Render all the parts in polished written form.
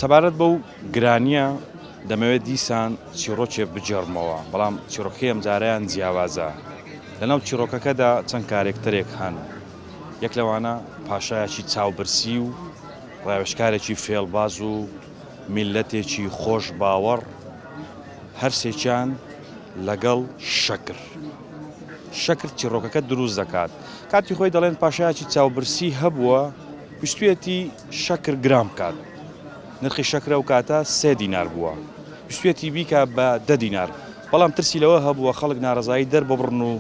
سەبارەت بەو گرانییە دەمەوێت دیسان چیڕۆکێ بگێڕمەوە، بەڵام چیڕۆکەکەی ئەمجارەیان جیاوازە. لەناو چیڕۆکەکەدا چەند کارێکتەرێک هەن، یەک لەوانە پاشایەکی چاوبرسی و ڕاوێژکارێکی فێڵباز و میللەتێکی خۆش باوەڕ، هەرسێکیان لەگەڵ شەکر. شەکر چیڕۆکەکە دروست دەکات. کاتی خۆی دەڵێن پاشایەکی چاوبرسی هەبووە، ویستویەتی شەکر گران بکات. نرخی شەکر ئەو کاتە سێ دینار بووە. ویستویەتی بیکا بە دە دینار. بەڵام ترسی لەوە هەبووە خەڵک نارەزایی دەرببڕن و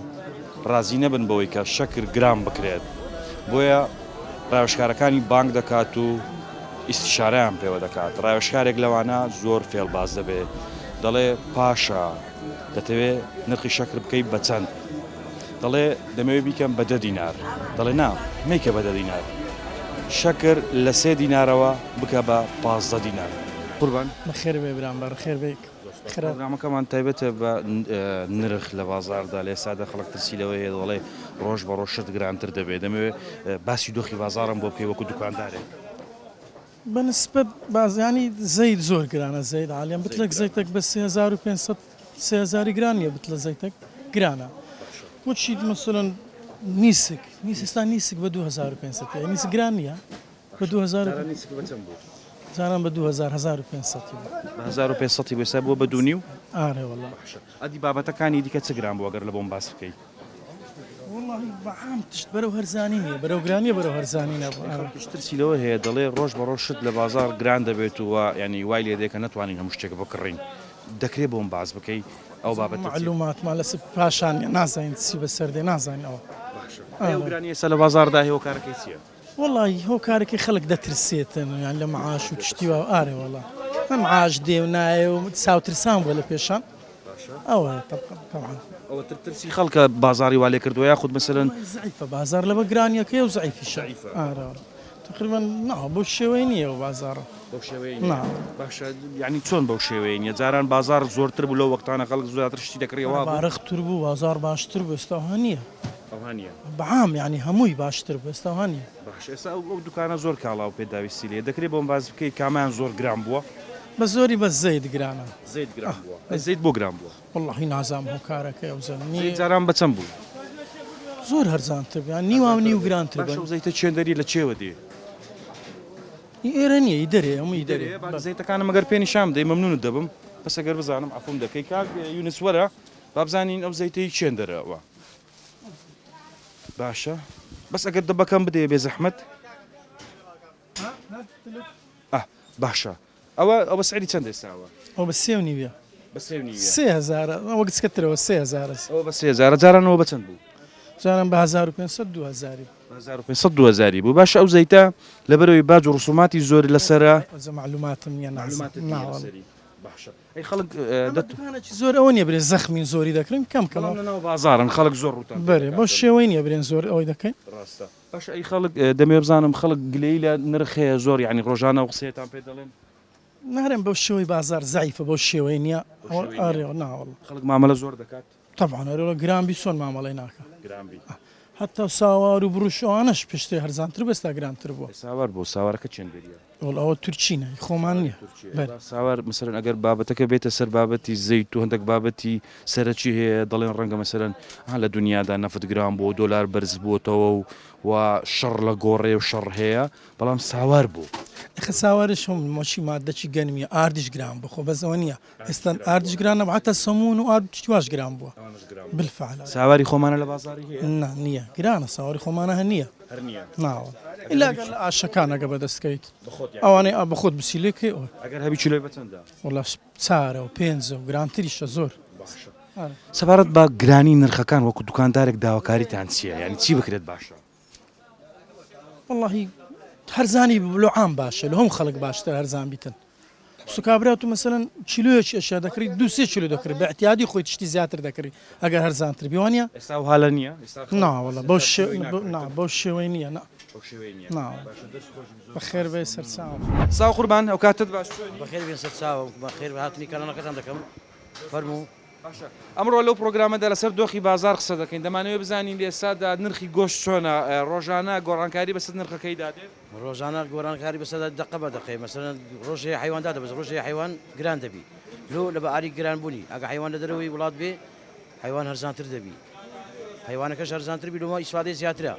رازی نەبن بەوەی کە شەکر گران بکرێت. بۆیە راوێژکارەکانی بانگ دەکات و ئیستیشارەیان پێوە دەکات. راوێژکارێک لەوانە زۆر فێڵباز دەبێ. دەڵێ پاشا دەتەوێ نرخی شەکر بکەی بە چەند؟ دەڵێ دەمەوێ بیکەم بە دە دینار. دەڵێ نا مەیکە بە دە دینار. شەکر لە سێ دینارەوە بکە بە 15 دینار. قوربان. بەخێر بێی برام بەڕخێر بێی. پرۆگرامەکەمان تایبەتە بە نرخ لە بازاڕدا، لە ئێستادا خەڵک ترسی لەوە هەیە دەڵێ ڕۆژ بە ڕۆژ شت گرانتر دەبێت، دەمەوێت باسی دۆخی بازاڕم بۆ بکەی وەکو دوکاندارێک. بە نسبەت بازیانی زەیت زۆر گرانە زەیت عالیان بتلەک زەیتەک بە 3500 3000 گران نییە بتلە زەیتەک گرانە وچی مەسەلەن نیسک نیسک ئێستا نیسک بە 2500 نیسک گران نییە بە 2000 جاران نیسک بە چەند بوو؟ جاران بە 2000 1500 بوو. بە 1500 بوو ئێستا بووە بە دوو نیو؟ ئارێ وەڵا. باشە ئەدی بابەتەکانی دیکە چ گران بوو ئەگەر لە بۆم باس بکەی؟ وەڵاهی بە عام تشت بەرەو هەرزانی نییە بەرەو گرانیە بەرەو هەرزانی نەبوو. خەڵکیش ترسی لەوە هەیە دەڵێ ڕۆژ بە ڕۆژ شت لە بازاڕ گران دەبێت و یانی وای لێ دێ کە نەتوانین هەموو شتێک بکڕین دەکرێ بۆم باس بکەی ئەو بابەتە چیە؟ مەعلوماتمان لەسەر پاشان نیە نازانین چی بەسەر دێ نازانین ئەوە. باشە ئەی ئەو گرانیە ئێستا لە بازاڕدا هەیە هۆکارەکەی چیە؟ وەڵاهی هۆکارەکەی خەڵک دەترسێتن یان لە معاش و تشتی وا ئارێ وەڵا هەم معاش دێ و نایێ و چاوترسان بووە لە پێشان ئەوە تەبعەن. ئەوە تر ترسی خەڵکە بازاڕی وا لێ کردووە یاخود مەسەلەن. زەعیفە بازاڕ لەبەر گرانیەکەی و زەعیفیشە ئارێ وەڵا تەقریبەن نا بەو شێوەیە نییە ئەو بازاڕە. بەو شێوەیە نییە باشە یانی چۆن بەو شێوەیە نییە جاران بازاڕ زۆرتر بوو لەو وەختانە خەڵک زیاتر شتی دەکڕی ئەوها بوو. قەرەباڵغ تر بوو بازاڕ باشتر بوو ئێستا ئەوها نییە. ئەوها نییە. بە عام یانی هەمووی باشتر بوو ئێستا ئەوها نییە. باشە ئێستا ئەو ئەو دوکانە زۆر کاڵا و پێداویستی لێیە دەکرێ بۆم باس بکەی کامیان زۆر گران بووە؟ بە زۆری بەس زەیت گرانە. زەیت گران بووە ئەی زەیت بۆ گران بووە؟ وەڵاهی نازانم هۆکارەکەی ئەو زەم نییە. زەیت جاران بە چەند بوو؟ زۆر هەرزانتر بوو یان نیواو نیو گرانتر باشە ئەو زەیتە چێندەری لە چێوە دێ؟ ئی ئێرە نییە ئی دەرێ هەموو ئی دەرێ. با زەیتەکانم ئەگەر پێ نیشان بدەی مەمنونت دەبم بەس ئەگەر بزانم عەفوم دەکەی کاک یونس وەرە با بزانین ئەو زەیتەی چێندەرە ئەوە. باشە بەس ئەگەر دەبەکەم بدەیە بێ زەحمەت باشە ئەوە ئەوە سعری چەند ئێستاوە ئەو بە سێ و نیوە بە سێ و نیوە سێ هەزارە ئەوە گچکەترەوە سێ هەزارە ئەوە بە سێ هەزارە جارانەوە بە چەند بوو جاران بە 1500 2000 1500 2000 بوو باشە ئەو زەیتە لەبەرەوەی باج و ڕسوماتی زۆر لەسرە معلوماتم نییە معلوماتت نییە لەسەری باشە ئەی خەڵک دەت دوکانێکی زۆر ئەوە نییە برێ زەخمین زۆری دەکڕین کەم کەم بەڵام لەناو بازاڕن خەڵک زۆر ڕووتان پێ بەرێ بەو دەکاتن. شێوەی نییە برێن زۆر ئەوەی دەکەین. ڕاستە باشە ئەی خەڵک دەمەوێ بزانم خەڵک گلەیی لە نرخ هەیە زۆر یانی ڕۆژانە ئەو قسەیەتان پێ دەڵێن؟ نارێم بەو شێوەی بازاڕ زەعیفە بەو شێوەی نییە بەو شێوەی نییە. ئەرێ نا وەڵا. خەڵک مامەلە زۆر دەکات؟ تەبعەن ئەرێ وەڵا گران بی چۆن مامەڵەی ناکا. گران بی. هەتا ساوار و بڕوش ئەوانەش پێشتر هەرزانتر بوو ئێستا گرانتر بووە. ئەی ساوار بۆ ساوارەکە چێن دەریە؟ وەڵا ئەوە تورکینە هی خۆمان نیە. بەرێ. ساوار مەسەلەن ئەگەر بابەتەکە بێتە سەر بابەتی زەیت و هەندێک بابەتی سەرەکی هەیە دەڵێن ڕەنگە مەسەلەن ها لە دنیادا نەفت گران بووە دۆلار بەرز بووەتەوە و و شەڕ لە گۆڕێ و شەڕ هەیە بەڵام ساوار بۆ؟ ئەخە ساوارش هەم مۆچی مادەکی گەنمیە ئاردیش گران بوو خۆ بەس ئەوە نیە ئێستا ئاردیش گران نەبوو حەتا سەموون و ئارد شتی واش گران بووە بالفعل. ساواری خۆمانە لە بازاڕی هەیە؟ نا نییە گرانە ساواری خۆمانە هەر نییە. هەر نییە؟ نا وەڵا ئیلا ئەگەر لە ئاشەکان ئەگە بەدەست کەویت ئەوانەی ئا بەخۆت بچی لێ کەی ئەوە. ئەگەر هەبی کیلۆی بە چەندە؟ وەڵا چارە و پێنجە و گرانتریشە زۆر. باشە سەبارەت بە گرانی نرخەکان وەکو دوکاندارێک داواکاریتان چییە؟ یانی چی بکرێت باشە؟ وەڵاهی هەرزانی لۆ عام باشە لە هەموو خەڵک باشتر هەرزان بیتن سوکابرا تو مەسەلەن کیلۆیەکی ئەشیا دەکڕی دوو سێ کیلۆ دەکڕی بە اعتیادی خۆی تشتی زیاتر دەکڕی ئەگەر هەرزانتر بی وانە ئێستا ئەو هالە نییە ئێستا خەڵک نا وەڵا بەو زیاتر شێ کیلۆی ناکڕێت نا بەو شێوەی نییە نا بەو شێوەی نییە نا باشە دەست خۆش بی زۆر بەخێر سپاس بێی مەمنونم سەرچاوم. سڵاو قوربان ئەوکاتەت باش چۆنی؟ بەخێر بێن سەرچاوم بەخێر هاتنی کەناڵەکەتان دەکەم فەرموو. باشە ئەمڕۆ لەو پرۆگرامەدا لەسەر دۆخی بازاڕ قسە دەکەین، دەمانەوێت بزانین لە ئێستادا نرخی گۆشت چۆنە، ڕۆژانە گۆڕانکاری بەسەر نرخەکەیدا دێت؟ ڕۆژانە گۆڕانکاری بەسەردا دەقە بە دەقەیە، مەسەلەن ڕۆژێ حەیوان دادەبەزێ ڕۆژێ حەیوان گران دەبی لۆ لە بەئاری گران بوونی ئەگە حەیوان لە دەرەوەی وڵات بێ حەیوان هەرزانتر دەبی حەیوانەکەش هەرزانتر بی لۆمە ئیسفادەی زیاترە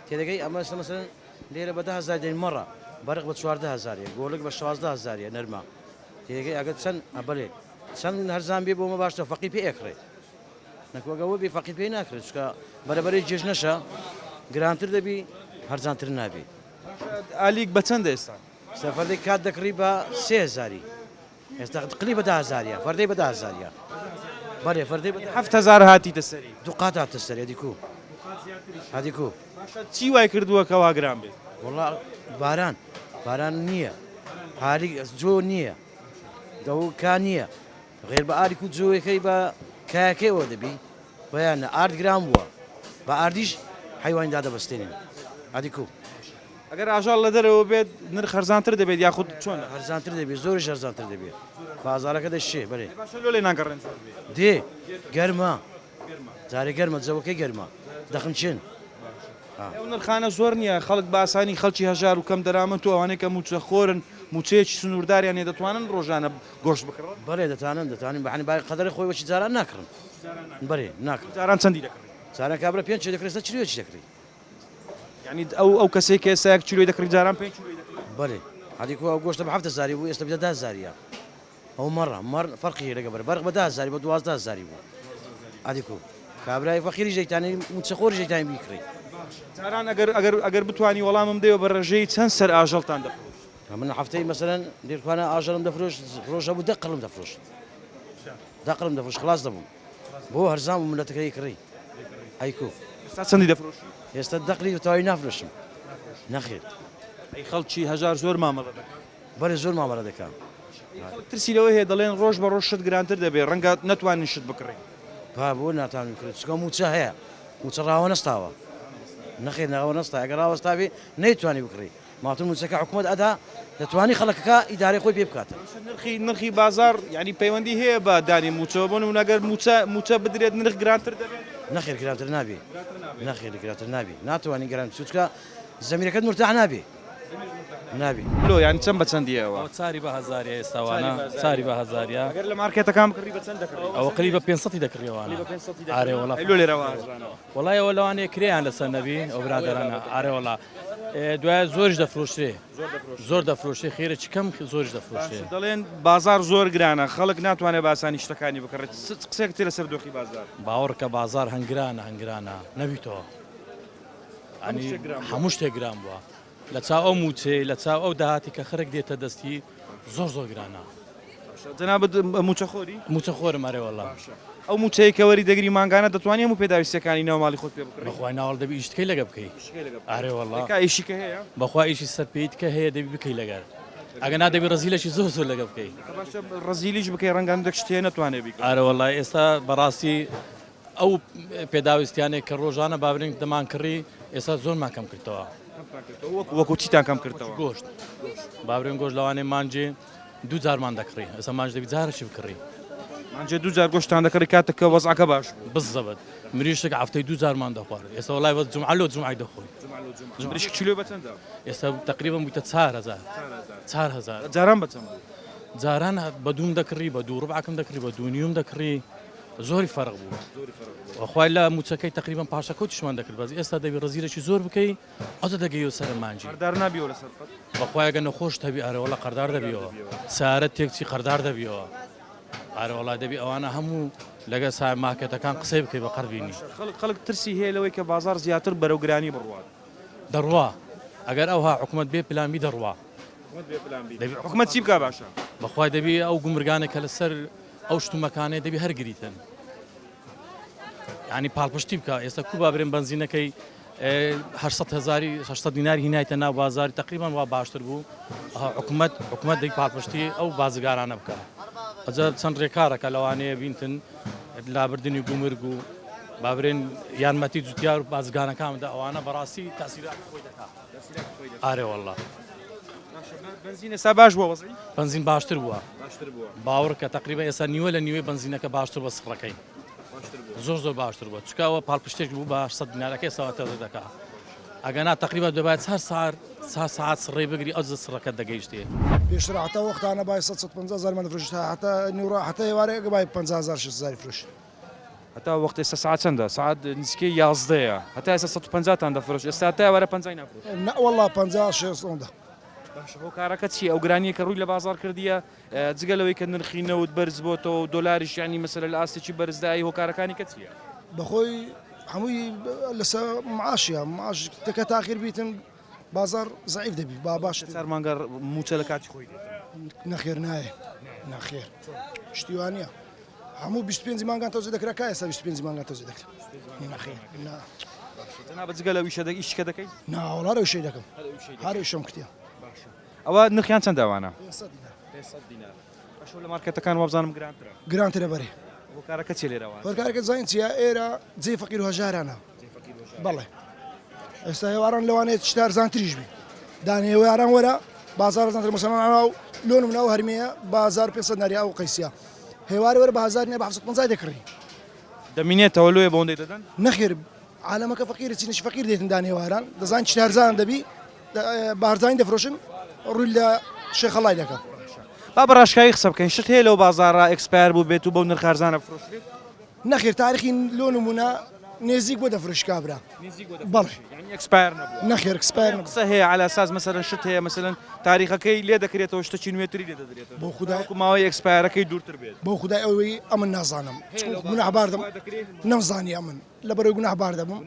تێدەگەی ئەمە ئێستا مەسەلەن لێرە بە 10 هەزار دێن مەڕە بەرق بە 14 هەزاریە گۆلک بە 16 هەزاریە نەرمە تێدەگەی ئەگەر چەند بەلێ چەند هەرزان بێ بۆمە باشترە فەقیر پێ ئەکڕێ نەک وەک ئەوە بێ فەقیر پێی ناکرێت چونکە بەرەبەرەی جێژنەشە گرانتر دەبی هەرزانتر نابی. باشە ئالیک بە چەندە ئێستا؟ ئێستا فەردەی کات دەکڕی بە سێ هەزاری ئێستا قلی بە دە هەزاریە فەردەی بە دە هەزاریە بەلێ فەردەی بە 7000 هاتیتە سەری. دوو قات هاتە سەری ئەدی کو ئەدی کو. باشە چی وای کردووە کە وا گران بێت؟ وەڵا باران باران نییە هاریک جۆ نییە دەو کا نییە غێر بە ئاریک و جۆیەکەی بە کایەکەیەوە دەبی بەیانە ئارد گران بووە بە ئاردیش حەیوانی دادەبەستێنین ئەدی کو. ئەگەر ئاژەڵ لە دەرەوە بێت نرخ هەرزانتر دەبێت یاخود چۆنە؟ هەرزانتر دەبێت زۆریش هەرزانتر دەبێت بازاڕەکە دەشێ بەرێ. ئەی باشە لۆ لێ ناگەڕێن زۆر بێ؟ دێ گەرمە جارێ گەرمە جەوەکەی گەرمە دەخنچێن. ئەو نرخانە زۆر نییە خەڵک بە ئاسانی خەڵکی هەژار و کەم دەرامەت و ئەوانەی کە مووچەخۆرن مووچەیەکی سنوورداریان هەیە دەتوانن ڕۆژانە گۆشت بکڕن؟ بەڵێ دەتانن دەتانن بەحنی با قەدەری خۆی وەکی جاران ناکڕن بەرێ ناکڕن. جاران چەندی دەکڕی؟ جاران کابرا پێنج کیلۆی دەکڕی ئێستا کیلۆیەکی دەکڕی. یانی ئەو ئەو کەسەی کە ئێستا یەک کیلۆی دەکڕی جاران پێنج کیلۆی دەکڕی؟ بەرێ هەدی کو ئەو گۆشتە بە حەفت هەزاری بوو ئێستا بە دە هەزاریە. ئەو مەڕە مەڕ فەرقی هەیە لەگە بەر بەرق بە 10 هەزاری بە 12 هەزاری بوو ئەدی کو کابرای فەقیریش دەیتانی مووچەخۆریش دەیتانی بیکڕی. جاران ئەگەر ئەگەر ئەگەر بتوانی وەڵامم دەیەوە بە ڕێژەی چەند سەر ئاژەڵتان دەفرۆشت؟ من هەفتەی مەسەلەن لێرکوانە ئاژەڵم دەفرۆشت ڕۆژ هەبوو دە قەڵم دەفرۆشت دە قەڵم دەفرۆشت خلاص دەبووم بۆ هەرزان بوو ملەتەکە یکڕی ئەی کو. ئێستا چەندی دەفرۆشی؟ ئێستا دەقلی بە تەواوی نافرۆشم نەخێر. ئەی خەڵکی هەژار زۆر مامەڵە دەکات؟ بەلێ زۆر مامەلە دەکا. خەڵک ترسی لەوە هەیە دەڵێن ڕۆژ بە ڕۆژ شت گرانتر دەبێت ڕەنگە نەتوانین شت بکڕین. با بۆ ناتوانن بکڕین چونکە مووچە هەیە مووچە ڕاوەنەستاوە نەخێر ناوەنەستا ئەگەر ڕاوەستابێ نەیتوانی بکڕی ماتون مووچەکە حکوومەت ئەدا دەتوانی خەڵکەکە ئیدارەی خۆی پێ بکاتن. نرخی نرخی بازاڕ یانی پەیوەندی هەیە بە دانی مووچەوە بۆ نموونە گەر مووچە مووچە بدرێت نرخ گرانتر دەبێت؟ نەخێر گرانتر نابێ نەخێر گرانتر نابێ ناتوانی گران چونکە زەمیرەکەت مورتاح نابێ. نابی. لۆ یانی چەند بە چەندیە ئەوە؟ ئەوە چاری بە هەزاریە ئێستا وانە چاری بە هەزاریە. ئەگەر لە مارکێتەکان بکڕی بە چەند دەکڕی؟ ئەوە قلی بە پێنج سەدی دەکڕی ئەوانە. قلی بە پێنج سەدی دەکڕی؟ ئارێ وەڵا. ئەی لۆ لێرە وا هەرزانە؟ وەڵای ئەوە لەوانەیە کرێیان لەسەر نەبی ئەو برادەرانە ئارێ وەڵا. دوایە زۆریش دەفرۆشرێ. زۆر دەفرۆشرێ خێرێکی کەم زۆریش دەفرۆشرێ. باشە دەڵێن بازاڕ زۆر گرانە خەڵک ناتوانێت بە ئاسانی شتەکانی بکڕێت چ قسەیەکت هەیە لەسەر دۆخی بازاڕ؟ باوەڕکە بازاڕ هەنگرانە هەنگرانە نەبیتەوە. هەموو شتێک گران بووە لە چاو ئەو موچەی لە چاو ئەو داهاتی کە خەرک دێتە دەستی زۆر زۆر گرانە. جەنابت موچەخۆری؟ موچەخۆرم ئەرێ وەڵا. ئەو موچەیە کە وەری دەگری مانگانە دەتوانی هەموو پێداویستیەکانی ناو ماڵی خۆت پێ بکڕی؟ بەخوای ناوەڵ دەبی ئیشتکەی لەگە بکەی. ئارێ وەڵا. کا ئیشی کە هەیە؟ بەخوا ئیشی سەر پێیت کە هەیە دەبی بکەی لەگەر. ئەگەر نا دەبی ڕەزیلەکی زۆر زۆر لەگە بکەی. باشە ڕەزیلیش بکەی ڕەنگە هەندێک شت هەیە نەتوانێ بیکڕی. ئارێ وەڵا ئێستا بەڕاستی ئەو پێداویستیانەی کە ڕۆژانە بابرین دەمانکڕی ئێستا زۆرمان کەم کردەوە. وەکو چیتان کەم کردەوە؟ گۆشت بابرێن گۆشت لەوانەیە مانجێ دوو جارمان دەکڕی ئێستا مانج دەبی جارێکی بکڕی. مانجێ دوو جار گۆشتان دەکڕی کاتێک کە وەزعەکە باش بوو. بزەبت مریشک هەفتەی دوو جارمان دەخوارد ئێستا وەڵای بەس جومعە لۆ جومعەی دەخۆین. مریشک کیلۆی بە چەندە؟ ئێستا تەقریبەن بوویتە 4000 4000. جاران بە چەند بوو؟ جاران بە دووم دەکڕی بە دوو ڕبعەکم دەکڕی بە دوو نیوم دەکڕی. زۆری فەرق بوو وەخوای لە موچەکەی تقریبا پاشەکەوتیشمان دەکرد بەس ئێستا دەبی ڕزیرێکی زۆر بکەی ئەوجا دەگەیەوە سەر مانجی قەردار نابیەوە لەسەر قەت بەخوای ئەگەر نەخۆشت هەبی ئارە وەڵا قەردار دەبیەوە سارە تێکچی قەردار دەبیەوە ئارە وەڵا دەبی ئەوانە هەموو لەگە سا ماکێتەکان قسەی بکەی بە قەر بینی خەڵک خەڵک ترسی هەیە لەوەی کە بازاڕ زیاتر بەرەو گرانی بڕوات دەڕوا ئەگەر ئەوها حکومەت بێ پلان بی دەڕوا حکومەت چی بکا باشە؟ بەخوای دەبی ئەو گومرگانە کە لەسەر ئەو شتومەکانەی دەبی هەر گریتن ینی پاڵپشتی بکە ئێستا کو بابرێن بەنزینەکەی 800 هزاری 600 دینار هینایتە ناو بازاری تقریبا وا باشتر بوو حکومت حکومت دەی پاڵپشتی ئەو بازرگارانە بکە ئەجا چەند ڕێکارەکە لەوانەیە بینتن لابردنی گومرگ و بابرێن یارمەتی جوتیار و بازرگانەکاندا ئەوانە بەڕاستی تاسیرات خۆی دەکات ئارێ والله. باشە بەنزین ئێستا باش بووە وەزعی؟ بەنزین باشتر بووە. باشتر بووە. باوەڕکە تەقریبەن ئێستا نیوە لە نیوەی بەنزینەکە باشتر بووە سڕەکەی. باشتر بووە. زۆر زۆر باشتر بووە چونکە ئەوە پاڵپشتێک بوو بە 800 دینارەکە ئێستا وا تەوزیع دەکا. ئەگەنا تەقریبا دەبایە چار سار چار سەعات سڕەی بگری ئەوجە سڕەکەت دەگەیشتێ. پێشتر حەتا وەختانە بای سەد 150 هەزارمان دەفرۆشت حەتا نیوڕۆ حەتا ئێوارێ ئەگە بای 50 هەزار 60 هەزاری فرۆشت. هەتا وەخت ئێستا سەعات چەندە؟ سەعات نزیکەی یازدەیە هەتا ئێستا 150 تان دەفرۆشت ئێستا تا ئێوارە پەنجای نافرۆشن؟ نا وەڵا 50 شێست ئەوەندە. باشە هۆکارەکە چییە ئەو گرانییە کە ڕووی لە بازاڕ کردیە جگە لەوەی کە نرخی نەوت بەرز بۆتەوە و دۆلاریش یانی مەسەلە لە ئاستێکی بەرزدایە هۆکارەکانی کە چییە؟ بەخۆی هەمووی لەسە معاشە معاش تەکە تاخیر بیتن بازار زعیف دەبی با باش چار مانگە موچە لە کاتی خۆی دێت نەخێر نایە نەخێر شتیوانە هەموو 25 مانگان تەوزی دەکرا کا ئێستا 25 مانگان تەوزی دەکرا نەخێر نا جەنابت جگە لەو ئیشە دەک ئیشی کە دەکەی؟ نا وەڵا هەر ئەو ئیشەی دەکەم هەر ئیشەم کردیە. باشە ئەوە نرخیان چەندە ئەوانە؟ 500 دینار. 500 دینار. باشە لە مارکێتەکان وابزانم گرانترە. گرانترە بەرێ. هۆکارەکە چیە لێرە وا؟ هۆکارەکە زانین چیە ئێرە جێی فەقیر و هەژارانە. جێی فەقیر و هەژارانە. بەڵێ. ئێستا هێواران لەوانەیە شتە ئەرزانتریش بی. دانێ هێواران وەرە بازار ئەرزانترە مەسەلەن ئەو لۆ نمونە ئەو هەرمێیە بە 1500 ناری ئەو قەیسیە. هێوارێ وەرە بە هەزار نیە بە 750 دەکڕی. دەمینێتەوە لۆیە بەوەندەی دەدەن؟ نەخێر عالەمەکە فەقیرە چینێکی فەقیر دێتن دان هێواران دەزان چ هەرزان دەبی بە هەرزانی دەفرۆشن ڕووی لە شێخەڵای دەکەن. با بە ڕاشکاوی قسە بکەین شت هەیە لەو بازاڕە expire بوو بێت و بەو نرخ هەرزانە بفرۆشرێت؟ نەخێر تاریخی لۆ نمونە نێزیک بۆ دەفرۆشی کابرا. نزیک بۆ بەڵێ. دەفرۆشی یانی expire نەبووە. نەخێر expire نەبووە. قسە هەیە عەلا ئەساس مەسەلەن شت هەیە مەسەلەن تاریخەکەی لێ دەکرێتەوە شتەکی نوێتری لێ دەدرێتەوە بۆ خودای تاوەکو ماوەی expire ەکەی دوورتر بێت. بۆ خودای ئەوەی ئەمن نازانم هەیە چونکە لەو بازاڕە گوناحبار دەم وا دەکرێ؟ نەمزانی ئەمن. لەبەرەوەی گوناح بار دەبم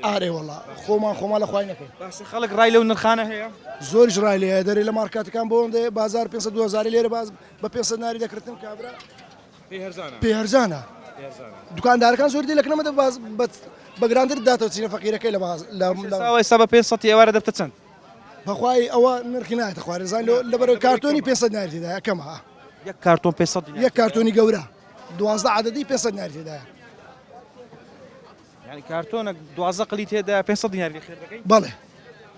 ئارێ وەڵا خۆمان خۆمان لە خوای نەکەین. باشە خەڵک ڕای لەو نرخانە هەیە؟ زۆریش ڕای لێیە دەرێ لە مارکاتەکان بۆ ئەوەندەیە بازار 500 2000 لێرە باز بە 500 ناری دەکڕتن کابرا پێی هەرزانە پێی هەرزانە دوکاندارەکان زۆر دێ لەکنەمە دە باز بە گرانتر داتەوە چینە فەقیرەکەی لە باز لە ئێستا بە 500 ئێوارە دەبتە چەند؟ بەخوای ئەوە نرخی نایەتە خوارێ زان لەبەر کارتۆنی 500 ناری تێدایە کەمە یەک کارتۆن 500 دینار یەک کارتۆنی گەورە 12 عددی 500 ناری تێدایە یعنی کارتۆنە 12 قلی تێدا 500 دینار لێ خێر دەکەی بەڵێ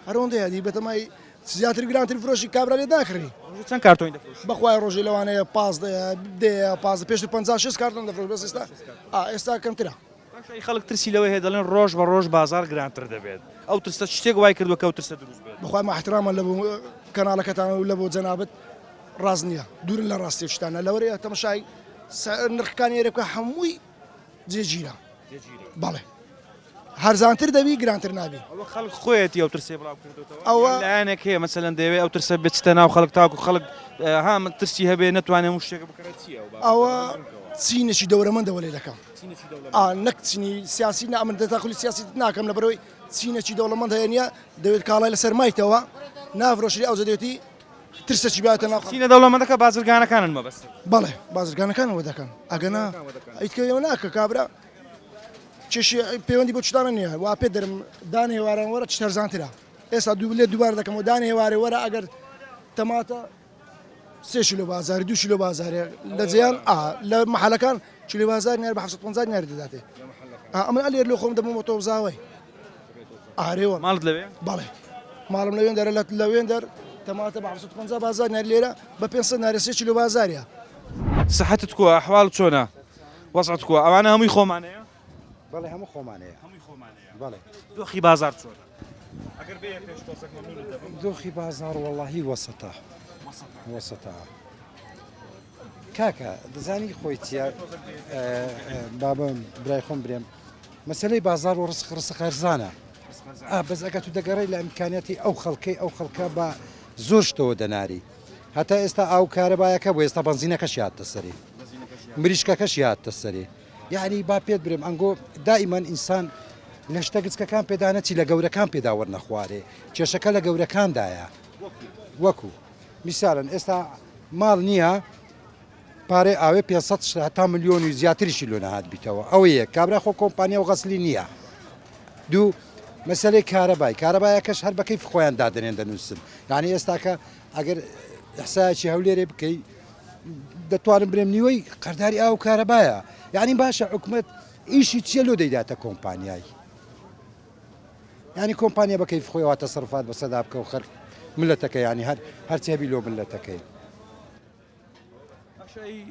هەرۆندە یادی بەتەمای زیاتر گرانتر فرۆشی کابرا لێ ناکڕی ڕۆژێ چەند کارتۆنی دەفرۆشی بەخوای ڕۆژێ لەوانەیە پازدە دەیە پازدە پێشتر 50 شەست کارتۆن دەفرۆشت بەس ئێستا ئا ئێستا کەمترە باشە ئەی خەڵک ترسی لەوەی هەیە دەڵێن ڕۆژ بە ڕۆژ بازاڕ گرانتر دەبێت ئەو ترسە شتێک وای کردووە کە ئەو ترسە دروست بێت. بەخوای مە احتراما لە بۆ کەناڵەکەتان و لە بۆ جەنابت ڕاست نییە دوورن لە ڕاستی و شتانە لەوەرەیە تەمەشای نرخەکانی ئێرە بکە هەمووی جێگیرە بەڵێ هەرزانتر دەبی گرانتر نابی. ئەوە خەڵک خۆیەتی ئەو ترسەی بڵاو کردۆتەوە ئەوە یان لایەنێک هەیە مەسەلەن دەیەوێت ئەو ترسە بچتە ناو خەڵک تاکو خەڵک ها ترسی هەبێ نەتوانێ هەموو شتێک بکڕێت چییە ئەو بابەتە؟ ئەوە چینێکی دەورەمەندەوە لێ دەکەم ئا نەک چینی سیاسی نا من تەداخولی سیاسی ناکەم لەبەرەوەی چینێکی دەوڵەمەند هەیە نییە دەوێت کاڵای لەسەر مایتەوە نافرۆشری ئەوجە دەوێتی ترسەکی باتە ناو چینە دەوڵەمەندەکە بازرگانەکانن مەبەست بەڵێ بازرگانەکانەوە دەکەن ئەگەنا ئیتکەوە ناکە کابرا کێشی پەیوەندی بۆ شتانە نییە وا پێ دەرم دان هێواران وەرە چ هەرزانترە ئێستا دوو لێ دووبار دەکەمەوە دان هێوارێ وەرە ئەگەر تەماتە سێ کیلۆ بازاری دوو کیلۆ بازارێ لە جیان ئا لە محلەکان کیلۆ بازار نێر بە 750 نێر دەداتێ ئەمن ئەلێر لۆ خۆم دەبمەوە تۆبزاوەی ئارێوە ماڵت لەوێ بەڵێ ماڵم لەوێن دەرە لە لەوێن دەر تەماتە بە 750 بازار نێر لێرە بە 500 نارێ سێ کیلۆ بازاریە سەحەتت کووە ئەحواڵ چۆنە وەزعت کووە ئەوانە هەمووی خۆمانەیە بەڵێ هەموو خۆمانەیە هەمووی خۆمانەیە بەڵێ دۆخی بازار چۆنە ئەگەر بێ پێش تۆزەک مەمنونت دەبم دۆخی بازار وەڵاهی وەسەتە وەسەتە کاکە دەزانی خۆی چییە بابم برای خۆم برێم مەسلەی بازار و ڕسق ڕسق هەرزانە ئا بەس ئەگەر تو دەگەڕێی لە ئیمکانیاتی ئەو خەڵکەی ئەو خەڵکە بە زۆر شتەوە دەناری هەتا ئێستا ئاو کارەبایەکە بۆ ئێستا بەنزینەکەشی هاتە سەری مریشکەکەشی هاتە سەری یعنی با پێت برێم ئەنگۆ دائیمەن ئینسان لە شتە گچکەکان پێدا نەچی لە گەورەکان پێدا وەرنەخوارێ کێشەکە لە گەورەکاندایە وەکو میسالن ئێستا ماڵ نییە پارەی ئاوێ 500 هەتا ملیۆن و زیاتریشی لۆ نەهات بیتەوە ئەوە یەک کابرا خۆ کۆمپانیا و غەسلی نییە دوو مەسەلەی کارەبای کارەبایەکەش هەر بە کەیفی خۆیان دادەنێن دەنووسن یعنی ئێستاکە ئەگەر ئیحسایەکی هەولێرێ بکەی دەتوانم برێم نیوەی قەرداری ئاو کارەبایە یعنی باشە حکومت ئیشی چییە لۆ دەیداتە کۆمپانیای یعنی کۆمپانیا بە کەیف خۆی واتە سەرفات بەسەدا بکە و خەر ملەتەکە یانی هەر هەرچی هەبی لۆ ملەتەکەی. باشە ئەی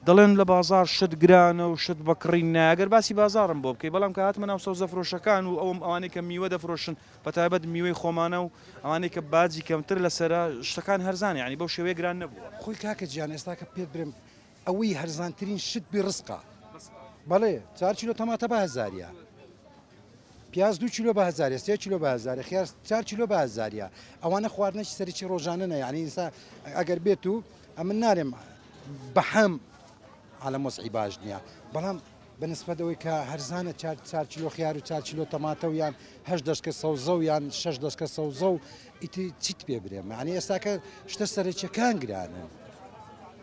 دەڵێن لە بازاڕ شت گرانە و شت بە کڕین نایە گەر باسی بازاڕم بۆ بکەی بەڵام کە هاتمە ناو سەوزە فرۆشەکان و ئەوم ئەوانەی کە میوە دەفرۆشن بە تایبەت میوەی خۆمانە و ئەوانەی کە باجی کەمتر لەسەرە شتەکان هەرزانە یانی بەو شێوەیە گران نەبووە. خۆی کاکە گیان ئێستاکە پێت برێم ئەوەی هەرزانترین شت بی ڕزقە بەڵێ چار کیلۆ تەماتە بە هەزاریە پیاز دوو کیلۆ بە هەزارە سێ کیلۆ بە هەزارە خیار چار کیلۆ بە هەزاریە ئەوانە خواردنێکی سەرەکی ڕۆژانە نە یعنی ئینسا ئەگەر بێت و ئەمن نارێم بەحەم عالەم وەزعی باش نییە بەڵام بە نسبەت ئەوەی کە هەرزانە چار چار کیلۆ خیار و چار کیلۆ تەماتە و یان هەشت دەشکە سەوزە و یان شەش دەشکە سەوزە و ئیتر چیت پێ برێم یعنی ئێستاکە شتە سەرەکیەکان گرانن.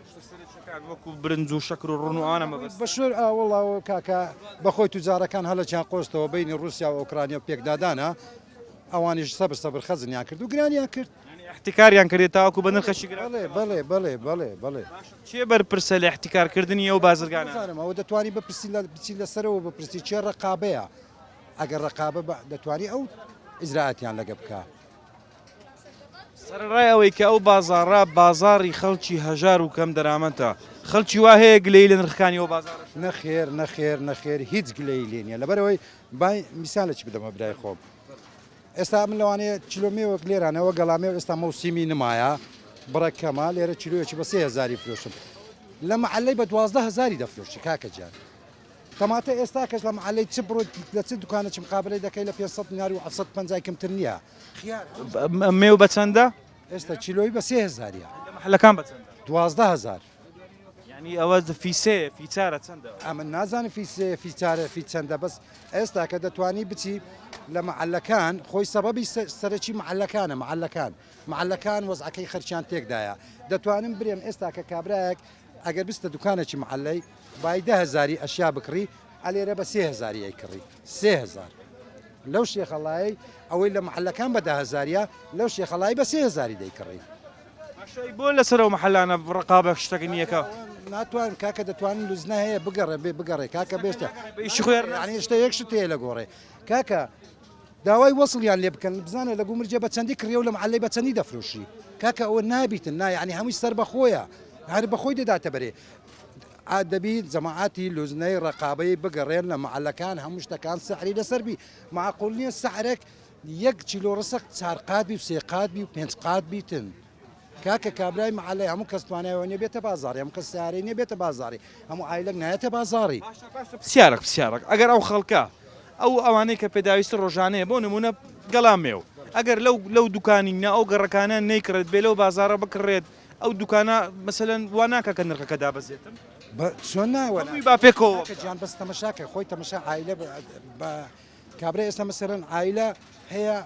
شتە سەرەکیەکان وەکو برنج و شەکر و ڕون و ئەوانە مەبەستە؟ بەشۆر ئاوەڵا کاکە بەخۆی توجارەکان هەلەکیان قۆستەوە بەینی ڕوسیا و ئۆکرانیا و پێکدادانە ئەوانیش سەبر سەبر خەزنیان کرد و گرانیان کرد. یانی ئیحتیکاریان کردیە تاوەکو بە نرخێکی گران. بەڵێ بەڵێ بەڵێ بەڵێ بەڵێ. باشە کێ بەرپرسە لە ئیحتیکار کردنی ئەو بازرگانانە؟ نازانم ئەوە دەتوانی بپرسی لە بچی لە سەرەوە بپرسی کێ ڕەقابەیە ئەگەر ڕەقابە بە دەتوانی ئەو ئیجرائاتیان لەگە بکا. سەرەڕای ئەوەی کە ئەو بازاڕە بازاڕی خەڵکی هەژار و کەم دەرامەتە، خەڵکی وا هەیە گلەیی لە نرخەکانی ئەو بازاڕەش هەیە؟ نەخێر نەخێر نەخێر هیچ گلەیی لێ نییە لەبەرئەوەی با میسالێکی بدەمە برای خۆم ئێستا من لەوانەیە کیلۆ مێوەک لێرانەوە گەڵامێو ئێستا مەوسیمی نمایە بڕە کەمە لێرە کیلۆیەکی بە سێ هەزاری فرۆشم لە مەحەلەی بە 12 هەزاری دەفرۆشی کاکە گیان تەماتە ئێستا کەش لە مەحەلەی چ بڕۆیت لە چ دوکانە چ مقابلەی دەکەی لە 500 دینار و 750 کەمتر نییە خیار مێو بە چەندە؟ ئێستا کیلۆی بە سێ هەزاریە. لە مەحەلەکان بە چەندە؟ 12 هەزار. یانی ئەوە فی سێ فی چارە چەندە؟ ئەمن نازانم فی سێ فی چارە فی چەندە بەس ئێستا کە دەتوانی بچی لە مەحەلەکان خۆی سەبەبی سەرەکی مەحەلەکانە مەحەلەکان مەحەلەکان وەزعەکەی خەرچیان تێکدایە دەتوانم برێم ئێستا کە کابرایەک ئەگەر بچتە دوکانێکی مەحەلەی بای دە هەزاری ئەشیا بکڕی ئەلێرە بە سێ هەزاری ئەیکڕی سێ هەزار لەو شێخەڵایەی ئەوەی لە مەحەلەکان بە دە هەزاریە لەو شێخەڵای بە سێ هەزاری دەیکڕی. باشە ئەی بۆ لەسەر ئەو مەحەلانە ڕقابە شتەکە نییە کە. ناتوانم کاکە دەتوانن لوزنە هەیە بگەڕێ بێ بگەڕێ کاکە بێشتە بە ئیشی خۆی هەر یعنی شتە یەک شت هەیە لە گۆڕێ کاکە داوای وەسڵیان لێ بکەن بزانە لە گومرجێ بە چەندی کڕیە و لە مەحەلەی بە چەندی دەفرۆشی کاکە ئەوە نابیتن نا یعنی هەمووی سەر بە خۆیە هەر بە خۆی دەداتە بەرێ دەبی جەماعەتی لوزنەی ڕەقابەی بگەڕێن لە مەحەلەکان هەموو شتەکان سعری لەسەر بی معقول نییە سعرێک یەک کیلۆ ڕسق چار قات بی و سێ قات بی و پێنج قات بیتن کاکە کابرای مەحەلەی هەموو کەس توانای ئەوە نیە بێتە بازاڕی هەموو کەس سەیارەی نیە بێتە بازاڕی هەموو عایلەک نایەتە بازاڕی. باشە باشە پسیارەک پسیارەک ئەگەر ئەو خەڵکە ئەو ئەوانەی کە پێداویستی ڕۆژانەیە بۆ نمونە گەڵا مێو ئەگەر لەو لەو دوکانی نا ئەو گەڕەکانە نەیکڕێت بێ لەو بازاڕە بکڕێت ئەو دوکانە مەسەلەن وا ناکا کە نرخەکە دابەزێتن؟ بە چۆن نا وەنا هەمووی با پێکەوە کاکە گیان بەس تەمەشاکە خۆی تەمەشا عایلە بە کابرا ئێستا مەسەلەن عایلە هەیە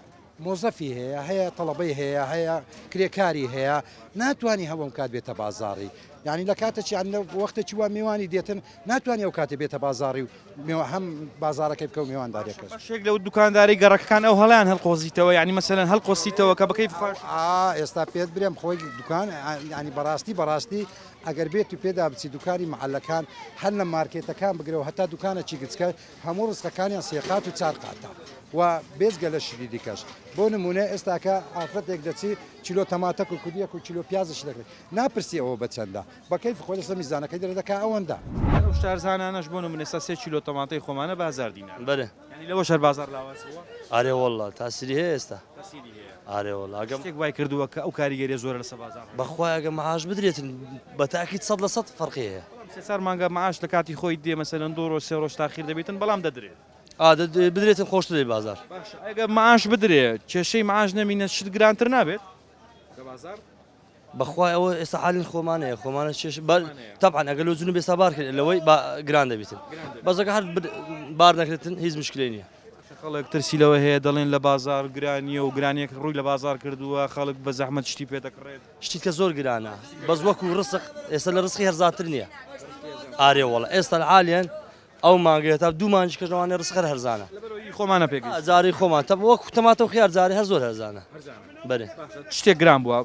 مۆزەفی هەیە هەیە تەڵەبەی هەیە هەیە کرێکاری هەیە ناتوانانی هەوم کات بێتە بازاڕی یعنی لە کاتێکی یان لە وەختێکی وا میوانی دێتن ناتوانانی ئەو کاتێ بێتە بازاڕی و هەم بازارەکەی بکە و میواندارەکەش بەشێک لەو دوکانداری گەڕەکەکان ئەو هەڵیان هەڵقۆزیتەوە یعنی مەسەلەن هەڵقۆسیتەوە کە بەکەی خۆش ئێستا پێت برێم خۆی دوکان ینی بەڕاستی بەڕاستی ئەگەر بێت و پێدا بچی دوکانی محلەکان هەر لە مارکێتەکان بگرەوە هەتا دوکانە چی گچکە هەموو ڕزقەکانیان سێ قات و چار قاتە و بێجگە لە شتی دیکەش بۆ نمونە ئێستاکە ئافرەتێک دەچی کیلۆ تەماتەک و کودیەک و کیلۆ پیازش دەکرێت ناپرسی ئەوە بە چەندە بە کەیف خۆی لەسەر میزانەکەی دەرێ دەکا ئەوەندە. ئەو شارزانانەش بۆ نمونە ئێستا سێ کیلۆ تەماتەی خۆمانە بە هەزار دینار. بەرێ. یانی لەوەش هەر بازاڕ لاواز بووە؟ ئارێ وەڵا تاسیری هەیە ئێستا. تاسیری هەیە. ئارێ وەڵا ئەگەم. شتێک وای کردووە کە ئەو کاریگەریە زۆرە لەسەر بازاڕ هەبێت؟ بەخوای ئەگەر معاش بدرێتن بە تاکید 100% فەرقی هەیە. بەڵام سێ چار مانگە معاش لە کاتی خۆی دێ مەسەلەن دوو ڕۆژ سێ ڕۆژ تاخیر دەبیتن بەڵام دەدرێت. ئا بدرێتن خۆشتر دەبی بازاڕ. باشە ئەگەر معاش بدرێ کێشەی معاش نەمینێت شت گرانتر نابێت لە بازاڕ؟ بەخوای ئەوە ئێستا حالین خۆمانەیە خۆمانە چێش بەر تەبعەن ئەگەر لۆ جنوب ئێستا بار کرد لەوەی با گران دەبیتن بەس ئەگەر هەر بار نەکرێتن هیچ مشکلەی نییە. خەڵک ترسی لەوە هەیە دەڵێن لە بازاڕ گرانییە و گرانییەک ڕووی لە بازاڕ کردووە خەڵک بە زەحمەت شتی پێ دەکڕێت. شتی کە زۆر گرانە بەس وەکو ڕسق ئێستا لە ڕسقی هەرزانتر نییە ئارێ وەڵا ئێستا عالیەن ئەو مانگەیە تا دوو مانگی کەش لەوانەیە ڕزق هەر هەرزانە. لەبەرئەوەی ئی خۆمانە پێ گەیشتووە. جارەی خۆمان تە وەکو تەماتە و خیار جارێ هەر زۆر هەرزانە. بەرێ. باشە شتێک گران بووە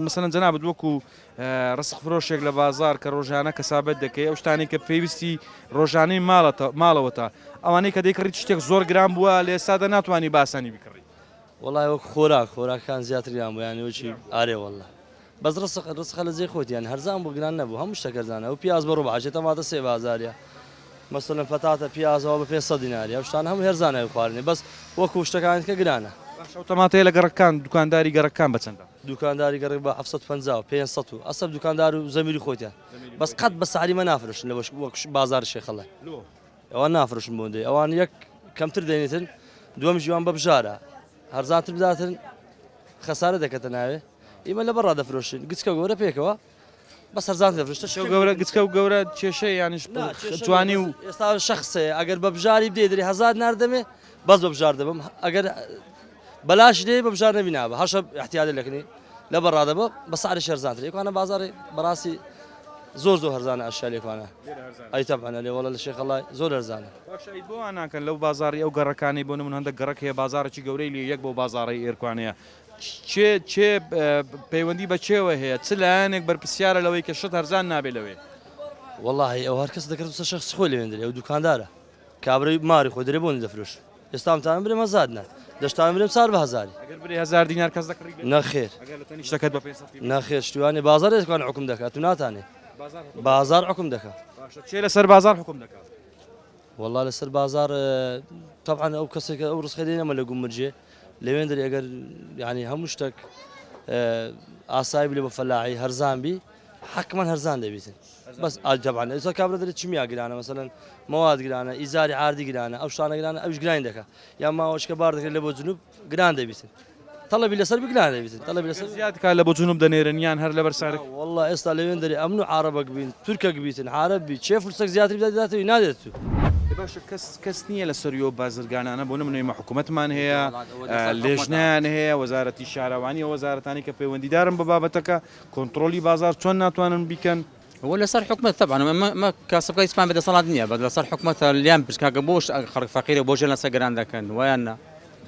مەسەلەن جەنابت وەکو ڕزق فرۆشێک لە بازاڕ کە ڕۆژانە کەسابەت دەکەی ئەو شتانەی کە پێویستی ڕۆژانەی ماڵەتە ماڵەوەتە ئەوانەی کە دەیکڕیت شتێک زۆر گران بووە لە ئێستادا ناتوانی بە ئاسانی بیکڕی. وەڵای وەک خۆراک خۆراکان زیاتر گران بوو یانی وەکی ئارێ واللە بەس ڕسق ڕسقە لە جێی خۆتی یانی هەرزان بوو گران نەبوو هەموو شتەک هەرزانە ئەو پیاز بە ڕوبع ئەچێ تەماتە سێ بازاریە مەسەلەن پەتاتە پیازەوە بە 500 دیناری ئەو شتانە هەموو هەرزانە ئەو خواردنی بەس وەکو شتەکانی کە گرانە. باشە ئەو تەماتەیە لە گەڕەکان دوکانداری گەڕەکان بە چەندە؟ دوکانداری گەڕەک بە 750 و 500 و ئەسەب دوکاندار و زەمیری خۆتیان بەس قەت بە سعری مە نافرۆشن لە وەک بازاڕی شێخەڵای. ئەوان نافرۆشن بۆ دێ ئەوان یەک کەمتر دەێنێتن دووەم ژیوان بە بژارە هەرزانتر بداتن خەسارە دەکەتە ناوێ ئیمە لە بەڕا دەفرۆشین گچکە گەورە پێکەوە بە سەرزان دەفرشتە شێو گەورە گچکە و گەورە کێشە یانیش جوانی و ئێستا شخصێ ئەگەر بە بژاری بدێ دەری هزار ناردەمێ بەس بە بژار دەبم ئەگەر بەلاش دێ بە بژار نەبی نابە هەشە احتیادە لەکنی لە بەڕا دەبە بە سعری شەرزانتر یەکوانە بازاڕی بەڕاستی زۆر زۆر هەرزانە ئەشیا لێکوانە ئەی تەبعەن ئەلێ وەڵا لە شێخەڵای زۆر هەرزانە. باشە ئەی بۆ وا ناکەن لەو بازاڕی ئەو گەڕەکانەی بۆ نمونە هەندەک گەڕەک هەیە بازاڕێکی گەورەی لێ یەک بەو بازاڕەی ئێرکوانەیە کێ کێ پەیوەندی بە کێوە هەیە چ لایەنێک بەرپرسیارە لەوەی کە شت هەرزان نابێ لەوێ؟ وەڵاهی ئەو هەر کەس دەکرد سەر شەخسی خۆی لەوێندرێ ئەو دوکاندارە کابرای ماری خۆی دەرێ بۆنی دەفرۆش ئێستا ئەمتانە برێم هەزار دینار دەشتانە برێم چار بە هەزاری. ئەگەر برێ هەزار دینار کەس دەکڕی لێت؟ نەخێر. ئەگەر لە تەنیشتەکەت بە 500 ی بکڕی؟ نەخێر شتوانێ بازاڕ ئێسکان حوکم دەکا تو ناتانێ بازاڕ حوکم دەکا. باشە کێ لەسەر بازاڕ حوکم دەکا؟ وەڵا لەسەر بازاڕ تەبعەن ئەو کەسێکە ئەو ڕزقەی دێنەمە لە گومرجێ لەوێندەرێ ئەگەر یانی هەموو شتەک ئاسایی بێ بۆ فەلاحی هەرزان بی حەکمەن هەرزان دەبیتن بەس ئا تەبعەن ئێستا کابرا دەرێ چمیا گرانە مەسەلەن مەواد گرانە ئیزاری عاردی گرانە ئەو شتانە گرانە ئەویش گرانی دەکا یان ماوەشکە بار دەکرێت لە بۆ جنوب گران دەبیتن تەڵەبی لەسەر بی گران دەبیتن تەڵەبی لەسەر زیاد کا لە بۆ جنوب دەنێرن یان هەر لەبەر سارک والله ئێستا لەوێن دەرێ ئەمن و عارەبەک بین تورکەک بیتن عارەب بی چێ فرسەک زیاتر بدات داتەوی نادێت تو. باشە کەس کەس نییە لەسەر یۆ بازرگانانە بۆ نمونە ئێمە حکوومەتمان هەیە لێژنیان هەیە وەزارەتی شارەوانی وەزارەتانی کە پەیوەندیدارن بە بابەتەکە کۆنتڕۆڵی بازاڕ چۆن ناتوانن بیکەن؟ ئەوە لەسەر حکومەت تەبعەن ئەمە ئەمە کاسبکار هیچمان بە دەسەڵات نییە بەس لەسەر حکومەتە لێیان پرس کاکە بۆ خەڵک فەقیرە بۆ ژیان لەسەر گران دەکەن وایان نا؟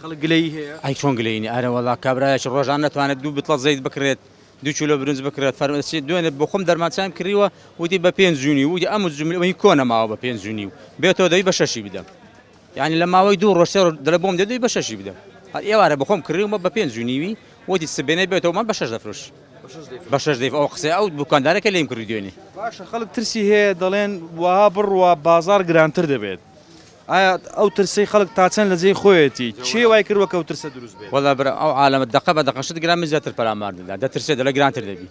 خەڵک گلەیی هەیە؟ ئەی چۆن گلەیی نییە ئەرێ وەڵا کابرایەکی ڕۆژانە نەتوانێت دوو بتڵە زەیت بکڕێت دوو کیلۆ برنج بکڕێت فەرمەسی دوێنێ بۆ خۆم دەرمان چایم کڕیوە وتی بە پێنج و نیو وتی ئەم جملە کۆنە ماوە بە پێنج و نیو بێتەوە دەبی بە شەشی بدەم یانی لە ماوەی دوو ڕۆژ سێ ڕۆژ دەڵێ بۆم دێ دوی بە شەشی بدەم هەر ئێوارە بەخۆم کڕیومە بە پێنج و نیوی وتی سبەینێ بێتەوە من بە شەش دەفرۆش بە شەش دەیف ئەو قسەی ئەو دوکاندارە کە لێم کڕی دوێنێ. باشە خەڵک ترسی هەیە دەڵێن وەها بڕوا بازاڕ گرانتر دەبێت ئایا ئەو ترسەی خەڵک تا چەند لە جێی خۆیەتی کێ وای کردوە کە ئەو ترسە دروست بێت؟ وەڵا برا ئەو عالەمە دەقە بە دەقە شت گران من زیاتر پەلامار دەدا دەترسێ دەڵێ گرانتر دەبی.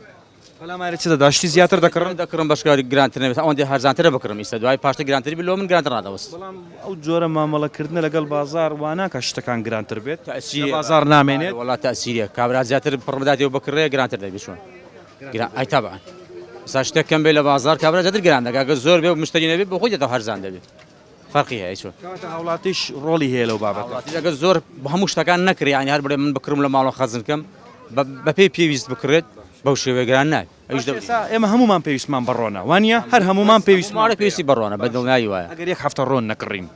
پەلاماری چ دەدا؟ شتی زیاتر دەکڕن؟ دەکڕم بەشکە گرانتر نەبێت ئەوەندەی هەرزانترە بکڕم ئیستا دوای پاشتر گرانتر بی لۆ من گرانتر ڕادەوەست. بەڵام ئەو جۆرە مامەڵە کردنە لەگەڵ بازاڕ وا ناکا شتەکان گرانتر بێت؟ تەئسیری لە بازاڕ نامێنێت؟ وەڵا تەئسیریە کابرا زیاتر پڕ بداتێ و بکڕێ گرانتر دەبی چۆن گران ئەی تەبعەن ئیستا شتێک کەم بێ لە بازاڕ کابرا زیاتر گران دەکا گەر زۆر بێ و مشتەری نەبێ بۆ خۆی دێتەوە هەرزان دەبێ فەرقی هەیە چۆن. کەواتە هاوڵاتیش ڕۆڵی هەیە لەو بابەتە. هاوڵاتیش ئەگەر زۆر هەموو شتەکان نەکرێ یانی هەر بڵێ من بکڕم لە ماڵەوە خەزن کەم بە پێی پێویست بکڕێت بەو شێوەیە گران نابێت ئەویش دە. ئێستا ئێمە هەموومان پێویستمان بە ڕۆنە وانییە؟ هەر هەموومان پێویستمان پێویستی بە ڕۆنە بە دڵنیایی وایە. ئەگەر یەک هەفتە ڕۆن نەکڕین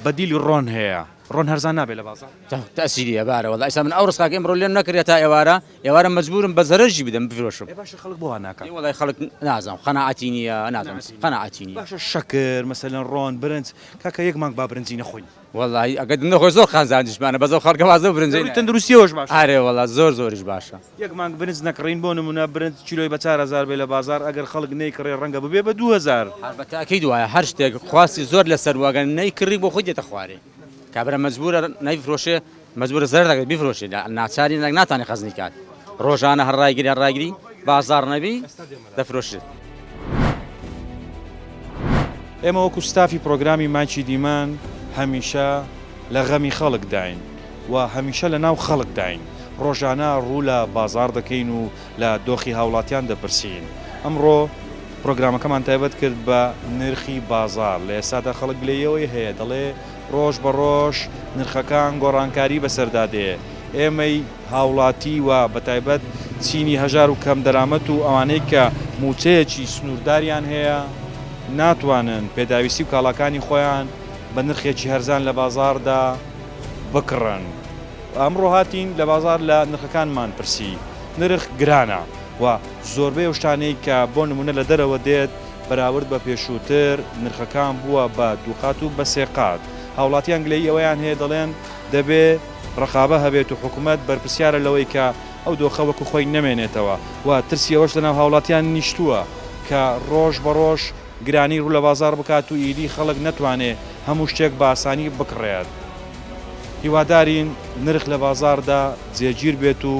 بەدیلی ڕۆن هەیە ڕۆن هەرزان نابێت لە بازاڕ؟ تەئسیری هەیە بارە وەڵا ئێستا من ئەو ڕسقاکەی ئەمڕۆ لێم نەکڕیە تا ئێوارە ئێوارە مەجبورم بە زەرەرشی بدەم بفرۆشم. ئێ باشە خەڵک بۆ وا ناکات؟ ئێ وەڵای خەڵک نازانم قەناعەتی نییە نازانم قەناعەتی نییە. باشە شەکر مەسەلەن ڕۆن برنج کاکە یەک مانگ با برنجی نەخۆین. وەڵایی ئەگەر نەخۆی زۆر قازانجیشمانە بەس ئەو خەڵکە واز لەو برنجەی لە ڕووی تەندروستیەوەش باشە. ئەرێ وەڵا زۆر زۆریش باشە. یەک مانگ برنج نەکڕین بۆ نمونە برنج کیلۆی بە 4000 بێ لە بازاڕ ئەگەر خەڵک نەیکڕێ ڕەنگە ببێ بە 2000. هەر بە تاکید وایە هەر شتێک خواستی زۆر لەسەر بوو ئەگەر نەیکڕی بۆ خۆی دێتە خوارێ کابرا مەجبورە نەیفرۆشێ مەجبورە زەرەر دەکات بیفرۆشێ ناچاری ناتانێ خەزنی کات ڕۆژانە هەر ڕایگری هەر ڕایگری بازاڕ نەبی دەفرۆشێت. ئێمە وەکو ستافی پرۆگرامی مایکی دیمەن هەمیشە لە غەمی خەڵکداین و هەمیشە لە ناو خەڵکداین، ڕۆژانە ڕوو لە بازاڕ دەکەین و لە دۆخی هاوڵاتیان دەپرسین. ئەمڕۆ پرۆگرامەکەمان تایبەت کرد بە نرخی بازاڕ، لە ئێستادا خەڵک گلەییەوەی هەیە دەڵێ ڕۆژ بە ڕۆژ نرخەکان گۆڕانکاری بەسەردا دێ، ئێمەی هاوڵاتی و بەتایبەت چینی هەژار و کەمدەرامەت و ئەوانەی کە مووچەیەکی سنوورداریان هەیە ناتوانن پێداویستی و کاڵاکانی خۆیان بە نرخێکی هەرزان لە بازاڕدا بکڕن. ئەمڕۆ هاتین لە بازاڕ لە نرخەکانمان پرسی، نرخ گرانە و زۆربەی ئەو شتانەی کە بۆ نموونە لە دەرەوە دێت بەراورد بە پێشووتر نرخەکان بووە بە دووقات و بە سێقات. هاوڵاتیان گلەیی ئەوەیان هەیە دەڵێن دەبێ. ڕەقابە هەبێت و حکومەت بەرپرسیارە لەوەی کە ئەو دۆخە وەکو خۆی نەمێنێتەوە و ترسی ئەوەش لەناو هاوڵاتیان نیشتووە کە ڕۆژ بە ڕۆژ گرانی ڕوو لە بازاڕ بکات و ئیدی خەڵک نەتوانێ هەموو شتێک بە ئاسانی بکڕێت. هیوادارین نرخ لە بازاڕدا جێگیر بێت و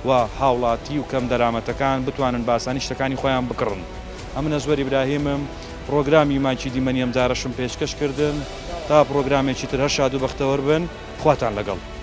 و هاوڵاتی و کەمدەرامەتەکان بتوانن بە ئاسانی شتەکانی خۆیان بکڕن. ئەمن ئەزوەر ئیبراهیمم، پڕۆگرامی مایکی دیمەنی ئەمجارەشم پێشکەش کردن. تا پڕۆگرامێکی تر هەر شاد و بەختەوەر بن. خواتان لەگەڵ.